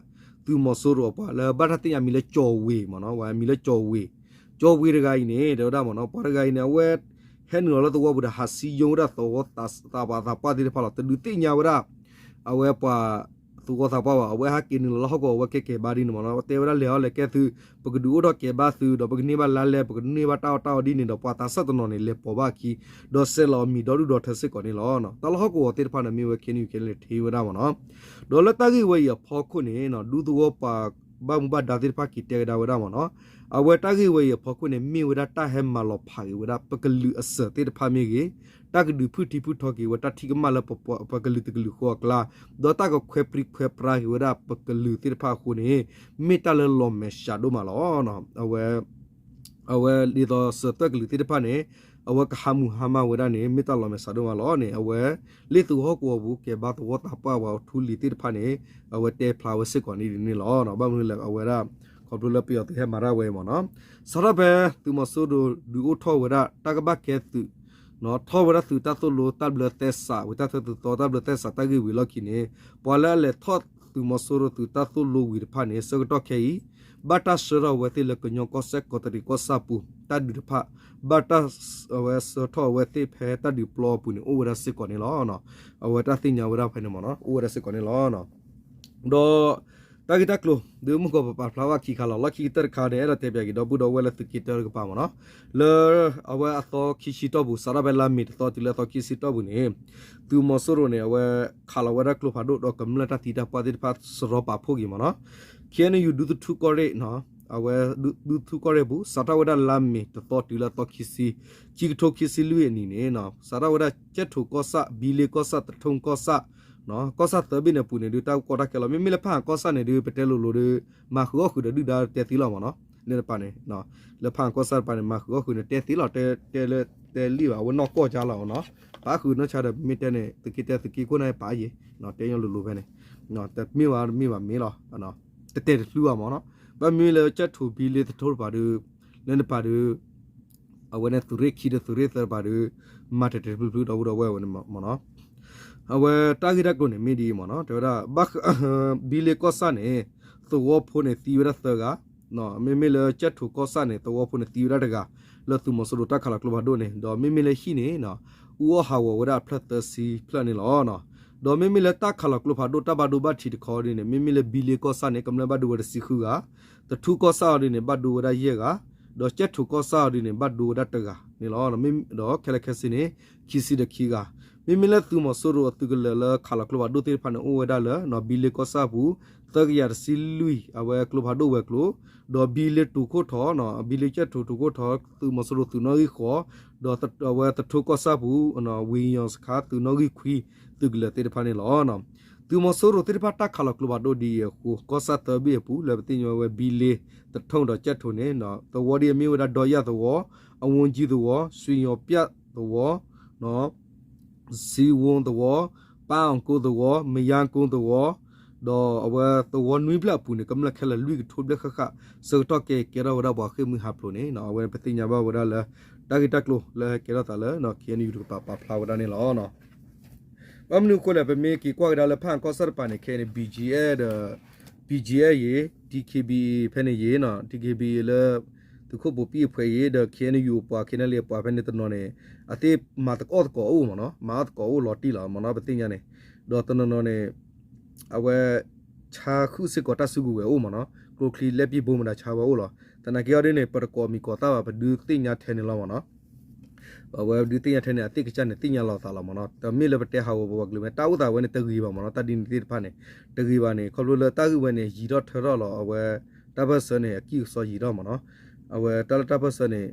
သုးမီၤစိရိၤအပှၤလၢဘၣ်တၢ်သ့ၣ်ညါမံၤလၢကၠီၤဝ့ၤမးနီၤ, ဝဲမံၤလၢကၠီၤဝ့ၤ, ကၠီၤဝ့ၤတဂၤအံၤန့ၣ် တဲဝဲဒၣ်မးနီၤ ပှၤတဂၤအံၤန့ၣ် အဝဲဟဲနုာ်လီၤလၢသဝီပူၤဒီး ဟးစံယိဝဲဒၣ်သဝီသးပှၢ်သးပှၢ်သ့ၣ်တဖၣ်လီၤ. တဒုးသ့ၣ်ညါဝဲဒၣ် အဝဲပှၤ သဝီသးပှၢ်ဘၣ်, အဝဲဟဲက့ၤနုာ်လီၤလၢဟီၣ်ကဝီၤ အဝဲကဲကဲၤဘါဒ်န့ၣ်မ့ၢ်နီၤ, တဲဝဲဒၣ်လဲၤအီၣ်လဲၤကဲသု, ပကဒုးအိၣ်ထီၣ်ကဲၤဘါသု, ဒီးပကန့ၢ်ဘၣ်လါလဲ, ပကန့ၢ်ဘၣ်တၢ်အီၣ်တၢ်အီဒ်န့ၣ်ဒီး ပှၤသးစၢ်တနီၤန့ၣ် လဲၤပိာ်ဘၣ်အခံ, ဒီးဆဲးလီၤအမံၤဒီဒူၣ်ဒီထၢစ့ၢ်ကီးန့ၣ်လီၤ. တၢ်လၢဟီၣ်ကဝီၤသ့ၣ်တဖၣ်န့ၣ် မ့ၢ်ဝဲ KNU ကလဲၤထံးဝဲဒၣ်မ့ၢ်နီၤ. ဒီးလၢတၢ်ဂ့ၢ်ဝဲအံၤအဖီခိၣ်န့ၣ် ဒူသဝီပှၤဘၣ်မူဘၣ်ဒါသ့ၣ်တဖၣ်က့ၤတဲကဒါဝဲဒၣ်မ့ၢ်နီၤ, အဝဲတၢ်ဂ့ၢ်ဝဲအံၤအဖီခိၣ်န့ၣ် မ့ၢ်ဝဲဒၣ်တၢ်ဟဲမၤလီၤဖးက့ၤဝဲဒၣ် ပကလုာ်အစၢၤသ့ၣ်တဖၣ်မ့ၢ်ဂ့ၤ, တၢ်ကဒုးဖုၣ်ထံဖုၣ်ထီက့ၤဝဲတၢ်ထံၣ်ကမၣ်လၢပကလုာ်တကလုာ်ဃီအကျါ, ဒီးတၢ်ကခွဲးပြံခွဲးပြါက့ၤဝဲဒၣ်ပကလုာ်သ့ၣ်တဖၣ်အဃိန့ၣ် မ့ၢ်တၢ်လၢလီၤမဲာ်ဆှးဒိၣ်မးလီၤ. အဝဲ အဝဲဒ်သိးစၢၤသွဲၣ်ကလုာ်သ့ၣ်တဖၣ်န့ၣ် အဝဲကဟးမုၢ်ဟါမၢ်ဝဲဒၣ်န့ၣ် မ့ၢ်တၢ်လီၤမဲာ်ဆှးဒိၣ်မးလီၤန့ၣ် အဝဲ လၢသဝီဟီၣ်ကဝီၤပူၤ ကဲဘါသဝီသးပှၢ်ဝဲထူလံၤသ့ၣ်တဖၣ်န့ၣ် အဝဲတဲဖျါဝဲစ့ၢ်ကီးန့ၣ်ဒ်န့ၣ်လီၤ. ဘၣ်မနုၤလဲၣ် အဝဲဒၣ် ခီဖျိလၢပယီၤသုးဟဲမၤတၢ်ဝဲအံၤမ့ၢ်နီၤ, စးထီၣ်ဖဲသုးမီၤစိရိၤဒုးအိၣ်ထီၣ်ဝဲဒၣ် တၢ်ကဘၣ်ကဲသုး ထီၣ်ဝဲဒၣ်သုးတၢ်သိၣ်လိ တၢ်ဘျၢသဲစး ဝံၤတၢ်ထၢသုးသီ တၢ်ဘျၢသဲစးတၢ်ဂ့ၢ်ဝံၤလီၢ်ခံန့ၣ် ပှၤလၢအလဲၤထီၣ်သုးမီၤစိရိၤသုးတၢ်သိၣ်လိဝံၤတဖၣ်န့ၣ် ဆၢကတီၢ်ခဲအံၤ ဘၣ်တၢ်ဆှၢထီၣ်အဝဲသ့ၣ်လၢကညီကီၢ်စဲၣ်ကီးတရံးကီၢ်ဆၣ်ပူၤ တၢ်ဒုးတဖၣ် ဘၣ်တၢ် အဝဲဆှၢထီၣ်အဝဲသ့ၣ်ဖဲတၢ်ဒုးပျီအပူၤန့ၣ် အိၣ်ဝဲဒၣ်စ့ၢ်ကီးန့ၣ်လီၤ. အဝဲတၢ်သ့ၣ်ညါဝဲဒၣ်ဖဲန့ၣ်မ့ၢ်နီၤ အိၣ်ဝဲဒၣ်စ့ၢ်ကီးန့ၣ်လီၤ. ဒီး တၢ်ဂ့ၢ်တၢ်ကျိၤ ဒုးမုၢ်ကီၢ်ပပာ်ဖျါဘၣ်ခံခါလီၤ. လီၢ်ခံကတၢၢ်တခါန့ၣ် အဲၣ်ဒိးတဲပၠးက့ၤဒီပုၢ်ဒီဝဲၢ်လၢသုးက့တၢတကပၤမ့ၢ်နီၤ, လၢ အဝဲအသီခံဆံတီၢ်ပူၤ စးထီၣ်ဖဲလါမ့ၤတသီတုၤလၢအသီခံဆံတီၢ်ပူၤန့ၣ် သုးမီၤစိရိၤန့ၣ် အဝဲခးလီၤဝဲဒၣ်ကျိဖးဒိၣ်ဒီးကမျၢၢ်တၢ်သံတၢ်ပှၢ်သ့ၣ်တဖၣ်စရီပာ်ဖှိၣ်က့ၤမ့ၢ်နီၤ, KNU ဒူသထူကီၢ်ရ့ၣ် အဝဲ ဒူသထူကီၢ်ရ့ၣ်ပူၤ စးထီၣ်ဝဲဒၣ်လါမ့ၤတသီတုၤလၢအသီခံဆံ ခံကထိခံဆံလွံၢ်အနံၤန့ၣ် စးထီၣ်ဝဲဒၣ်ကၠဲၣ်ထိၣ်ကီၢ်ဆၣ် ဘံလ့ကီၢ်ဆၣ် သထူကီၢ်ဆၣ် ကီၢ်ဆၣ်သၢဘ့ၣ်န့ၣ်အပူၤန့ၣ်ဒုး တၢ်ကီတၢ်ခဲလီၤ. မ့မ့ၢ်လၢဖၣ်အၣ်ကီၢ်ဆၣ်န့ၣ်ဒုး ပတဲလိၤလိၤဒုး မၤဃုာ်အီၣ်ဃုာ်ဒီးဒုၣ်ဒါတဲသ့လီၤမ့ၢ်နီၤ, န့ၣ်တပၤန့ၣ် လၢဖၣ်အၣ်ကီၢ်ဆၣ်တပၤန့ၣ် မၤဃုာ်အီၣ်ဃုာ်န့ၣ် တဲသ့လီၤ တဲလၢတဲလံဘၣ် အဝဲနီၢ်ကီၢ်ကါလီၤမ့ၢ်နီၤ, ပာ်ဃုာ်နီၢ်ဆါဒီး မ့ၢ်တဲန့ၣ် သုးက့တဲသုးက့ခိၣ်န့ၣ်ပာ်ယံၤ တဲညီလိၤလိၤဖဲန့ၣ် တမ့ၢ်ဘၣ်တမ့ၢ်ဘၣ်မ့ၢ်လီၤ တတဲာ်တချုးဘၣ်မ့ၢ်နီၤ, ဘၣ်မ့ၢ်လၢကၠဲၣ်ထိၣ်ဘံလ့သထူတပၤဒုး လၢနပၤဒုး အဝဲန့ၣ်သုးရ့ၣ်ခံဒီးသုးရ့ၣ်သၢတပၤဒုး မၤတဲာ်တဲာ်တချုးဖုဒီပုၢ်ဒီဝဲၢ်ဝဲန့ၣ်မ့ၢ်နီၤ, အဝဲတၢ်ဂ့ၢ်တၢ်ကျိၤန့ၣ်မ့ၢ်ဒ်အံၤမ့ၢ်နီၤ, တဲဝဲဒၣ် ဘံလ့ကီၢ်ဆၣ်န့ၣ် သဝီဖိန့ၣ်သံဝဲဒၣ်သၢဂၤ, မ့မ့ၢ်လၢကၠဲၣ်ထိၣ်ကီၢ်ဆၣ်န့ၣ် သဝီဖိန့ၣ်သံဝဲဒၣ်တဂၤ လၢသုးမီၤစိရိၤတၢ်ခးလီၤကျိဖးဒိၣ်န့ၣ်, ဒီးမ့မ့ၢ်လၢဟံၣ်န့ၣ် အူအီၣ်ဟးဂီၤဝဲဒၣ်အဖျၢၣ်သၢဆံဖျၢၣ်န့ၣ်လီၤ. ဒီးမ့မ့ၢ်လၢတၢ်ခးလီၤကျိဖးဒိၣ်တၢ်ဘၣ်ဒိဘၣ်ထံးတခီဒ်န့ၣ် မ့မ့ၢ်လၢဘံလ့ကီၢ်ဆၣ်န့ၣ် ကမျၢၢ်ဘၣ်ဒိဝဲတဆံဃုဂၤ, သထူကီၢ်ဆၣ်အီၤဒ်န့ၣ် ဘၣ်ဒိဝဲဒၣ်ယဲၢ်ဂၤ, ဒီးကၠဲၣ်ထိၣ်ကီၢ်ဆၣ်အီၤဒ်န့ၣ် ဘၣ်ဒိဝဲဒၣ်တဂၤန့ၣ်လီၤ. ဒီးခဲလၢာ်ခဲဆ့န့ၣ် ခံဆံဒီးခံဂၤ, မ့မ့ၢ်လၢသုးမီၤစိရိၤအသုးကလၢၤလၢခးလီၤကျိဖးဒိၣ်သ့ၣ်တဖၣ်န့ၣ် အိၣ်ဝဲဒၣ်လၢ ဘံလ့ကီၢ်ဆၣ်ပူၤ သၢကယၤတဆံလွံၢ် အဝဲကျိဖးဒိၣ်ဝဲၤကျိၤ, ဒီးဘံလ့တိၤခိၣ်ထီၣ် ဘံလ့ကၠဲၣ်ထိၣ်တိၤခိၣ်ထီၣ် သုးမီၤစိရိၤသုးနီၣ်ဂံၢ်ဃိး, ဒီးအဝဲသထူကီၢ်ဆၣ်ပူၤ ဝ့ၢ်ယီၤစခါသုးနီၣ်ဂံၢ်ခွံ သုးကလၢၤသ့ၣ်တဖၣ်န့ၣ်လီၤ. သုးမီၤစိရိၤသ့ၣ်တဖၣ်တၢ်ခးလီၤကျိဖးဒိၣ်ဒ်အံၤအဃိ ကီၢ်ဆၣ်သၢဘ့ၣ်အပူၤ လၢပသ့ၣ်ညါဝဲဘံလ့ သထူဒီးကၠဲၣ်ထိၣ်န့ၣ် သဝီဒ်အမ့ၢ်ဝဲဒၣ် ဒီယၣ်သဝီ, အဝူကၠံသဝီ, စွံယီၤပျၣ်သဝီ, စံဝူသဝီ, ပၢ်အီၣ်ကိသဝီ, မယါကိသဝီ, ဒီးအဝဲသဝီနွံဖျၢၣ်အပူၤန့ၣ် ကမျၢၢ်ခဲလၢာ်လွံၢ်ကထိဘျဲၣ်ဃၣ်ဃၣ် ဆၢကတီၢ်ကဲကဲထီၣ်ဝဲဒၣ်ပှၤဃ့ၢ်မှံဟးဖျိးန့ၣ် အဝဲပသ့ၣ်ညါဘၣ်ဝဲဒၣ်လၢ တၢ်ဂ့ၢ်တၢ်ကျိၤလၢကဲထီၣ်သးလၢ KNU တကပၤပာ်ဖျါဝဲဒၣ်န့ၣ်လီၤ. ဘၣ်မနုၤအဃိလဲၣ် ပမ့ၢ်က့ၤကွၢ်ကဒါလၢဖၣ်အၣ်ကီၢ်ဆၣ်တပၤန့ၣ် ခဲအံၤန့ၣ် BGF ဒီး BGF ယံၤ DKBA ဖဲန့ၣ်ယံၤနီၤ DKBA လၢ သုးခိၣ်ပိာ်ပံၣ်အဖှဲးယံၤ ဒီး KNU အပှၤ ခဲန့ၣ်လံအပှၤဖဲန့ၣ်တနီၤန့ၣ် အသ့ၣ်မၤသကိးသကိးအိၣ်မ့ၢ်နီၤ မၤအီၣ်သကိးအိၣ်လီၤတံၢ်လီၤမ့ၢ်နီၤ ပသ့ၣ်ညါန့ၣ် ဒီးတနီၤနီၤန့ၣ် အဝဲ ဆါဃုာ်စ့ၢ်ကီးတၢ်စုကဝဲၤအိၣ်မ့ၢ်နီၤ ကျိချံလၢပံၢ်ဘိမတၤဆါဝဲအိၣ်လီၤ. သနာ်က့အီၤဒ်န့ၣ် ပတကိးမံၤကိးသၣ်ဘၣ် ပဒုးသ့ၣ်ညါထဲန့ၣ်လီၤမ့ၢ်နီၤ အဝဲဒုးသ့ၣ်ညါထဲန့ၣ် အသ့ၣ်ကစၢ်န့ၣ် သ့ၣ်ညါလီၤသးလီၤမ့ၢ်နီၤ တမ့ၢ်လၢပတဲဟးဂီၤပပှၤကလုာ်မ့ၢ် တၢ်အိၣ်သးဝဲန့ၣ် တဂ့ၤဘၣ်မ့ၢ်နီၤ တၢ်ဒ်န့ၣ်သ့ၣ်တဖၣ်န့ၣ် တဂ့ၤဘၣ်န့ၣ် ခီဖျိလၢတၢ်ဂ့ၢ်ဝဲန့ၣ် ယံၤထီၣ်ထၢထီၣ်လီၤ အဝဲ တၢ်ပၢၢ်ဆၢန့ၣ် အကံၢ်အစီယံၤထီၣ်မ့ၢ်နီၤ အဝဲတၢ်လၢတၢ်ပၢၢ်ဆၢန့ၣ်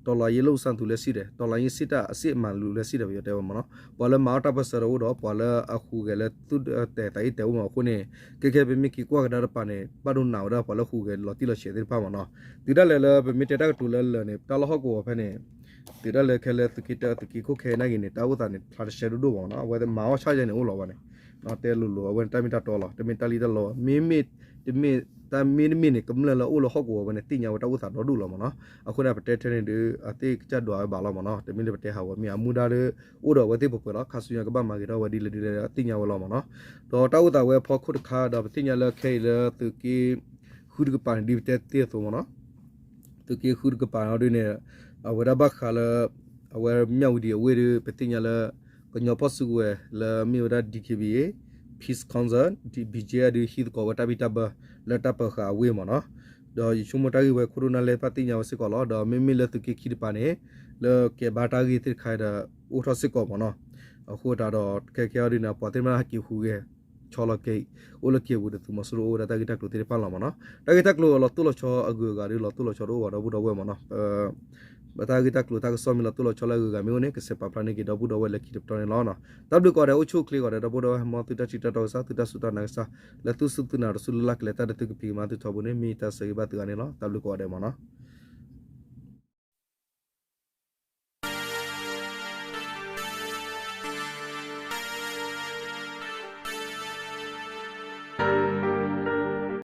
တော်လှန်ရေးလှုပ်ရှားသူလည်းရှိတယ် တော်လှန်ရေးစစ်တပ်အစစ်မှန်လူလည်းရှိတယ် ပယီၤတဲဝဲမ့ၢ်နီၤ ပှၤလၢမၤအီၣ်တၢ်ပၢၢ်ဆၢတအိၣ်ဒီး ပှၤလၢအဟူးဂဲၤလၢသူၣ်တဲာ်သးအံၣ်တဲာ်အိၣ်မ့ၢ်အဃိန့ၣ် ခဲခဲပမ့ၢ်က့ၤကွၢ်ကဒါတပၤန့ၣ် ဘၣ်ဒိနးဝဲဒၣ်ပှၤလၢဟူးဂဲၤလီၤတံၢ်လီၤဆဲးသ့ၣ်တဖၣ်မ့ၢ်နီၤ တုၤဒၣ်လဲာ်လၢပမ့ၢ်တဲတၢ်ကတိၤလၢလၢာ်န့ၣ် တၢ်လၢဟီၣ်ကဝီၤဖဲန့ၣ် တုၤဒၣ်လဲာ်ခဲလၢသုးက့တၢ သုးက့ခိၣ်ခဲအံၤနာ်က့ၤန့ၣ် တၢ်အိၣ်သးန့ၣ် ဖျါတရှဲဒိၣ်ဒိၣ်မ့ၢ်နီၤ အဝဲမၤအီၣ်ဆၣ်ယဲန့ၣ်အိၣ်လီၤဘၣ်န့ၣ် တဲလိၤလိၤ အဝဲန့ၣ်တၢ်မ့ၢ်တၢ်တီလီၤ တမ့ၢ်မ့ၢ်တမ့ၢ် တၢ်မ့ၢ်တမ့ၢ်န့ၣ် ကမျၢၢ်လၢအိၣ်လၢဟီၣ်ကဝီၤဝဲန့ၣ် သ့ၣ်ညါဝဲတၢ်အိၣ်သးဒီဒိၣ်လီၤမ့ၢ်နီၤ အဃိန့ၣ် ပတဲထဲန့ၣ်ဒုး အသ့ၣ်ကစၢ်ဒွးဝဲဘၣ်လီၤမ့ၢ်နီၤ တမ့ၢ်လၢပတဲဟးဂီၤမ့ၢ် အမူဒါဒုး အိၣ်ဒီးအဝဲသ့ၣ်ပှဲၤပှဲၤလီၤ ခါဆူညါကဘၣ်မၤဂ့ၤထီၣ်ဝဲဒ်လဲၣ်ဒ်လဲၣ် သ့ၣ်ညါဝဲလီၤမ့ၢ်နီၤ ဒီးတၢ်အိၣ်သးဝဲအဖီခိၣ်တခါဒီး ပသ့ၣ်ညါလၢခဲအံၤလၢသုးက့ ဃုတကပၤန့ၣ် ဒ်ပတဲသ့အသိးမ့ၢ်နီၤ သုးက့ဃုတကပၤန့ၣ်ဒ်န့ၣ် အဝဲဒၣ်ဘၣ်ဃးလၢ အဝဲမၠၣ်ဝတံၤအဝ့ၢ်ဒုး ပသ့ၣ်ညါလၢ ကညီဖီၣ်စုကဝဲၤလၢမ့ၢ်ဝဲဒၣ် DKBA Peace Council, BGF ဒုးဟံးသကိးဝဲတၢ်ဘံၣ်တၢ်ဘၢလၢတၢ်ပၢၤဃာ်အဝ့ၢ်မ့ၢ်နီၤ. ဒီးယဆိကမိၣ်တၢ်ဂ့ၢ်ဝဲခိၣ်ဒိၣ်နၢ်လဲၢ်ဘၣ်သ့ၣ်ညါဝဲစ့ၢ်ကီးလီၤ. ဒီးမ့မ့ၢ်လၢသုးက့ခံတပၤန့ၣ် လၢကဲဘါတၢ်ဂ့ၢ်သ့ၣ်တခါဒီး အိၣ်ထီၣ်စ့ၢ်ကီးမ့ၢ်နီၤ. အဃိသတးဒီး ခဲကဲအံၤဒ်န့ၣ် ပှၤသ့ၣ်တဖၣ်ဟဲက့ၤဟူးဂဲၤဆီလီၤက့ၤ အိၣ်လၢက့ၤပူၤဒီးသုးမီၤစိရိၤအိၣ်ဝဲဒၣ်တၢ်ဂ့ၢ်တၢ်ကျိၤသ့ၣ်တဖၣ်လီၤမ့ၢ်နီၤ. တၢ်ဂ့ၢ်တၢ်ကျိၤလီၤတိၢ်လီၤဆီအဂုၤအဂၤဒီးလီၤတိၢ်လီၤဆီတအိၣ်ဘၣ်ဒီပုၢ်ဒီဝဲၢ်မ့ၢ်နီၤ. ပတၢ်ဂ့ၢ်တၢ်ကျိၤတၢ်ကစီၣ်မ့ၢ်လီၤတိၢ်လီၤဆီလၢအဂုၤအဂၤမ့ၢ်အိၣ်န့ၣ် ကဆဲးပာ်ဖျါန့ၢ်က့ၤဒီပုၢ်ဒီဝဲၢ်လၢခံတပတီၢ်န့ၣ်လီၤ. တၢ်ဘျုးကိးဂၤဒဲး အိၣ်ဆူၣ်အိၣ်ချ့ကိးဂၤဒဲး ဒီပုၢ်ဒီဝဲၢ် မ်သုတၢ်ထံၣ်တၢ်တီကစၢ် သုတၢ်စူၢ်တၢ်နာ်ကစၢ် လၢသုစူၢ်သုနာ်ဒီးဆူလၢ်လၢ်ကလဲၤတၢ်ဒီးသုကဖံးကမၤသုထီဘိန့ၣ် မ့ၢ်ယတၢ်ဆၢဂ့ၤဘၣ်သုဂၤန့ၣ်လီၤ. တၢ်ဘျုးကိးဂၤဒဲးမ့ၢ်နီၤ.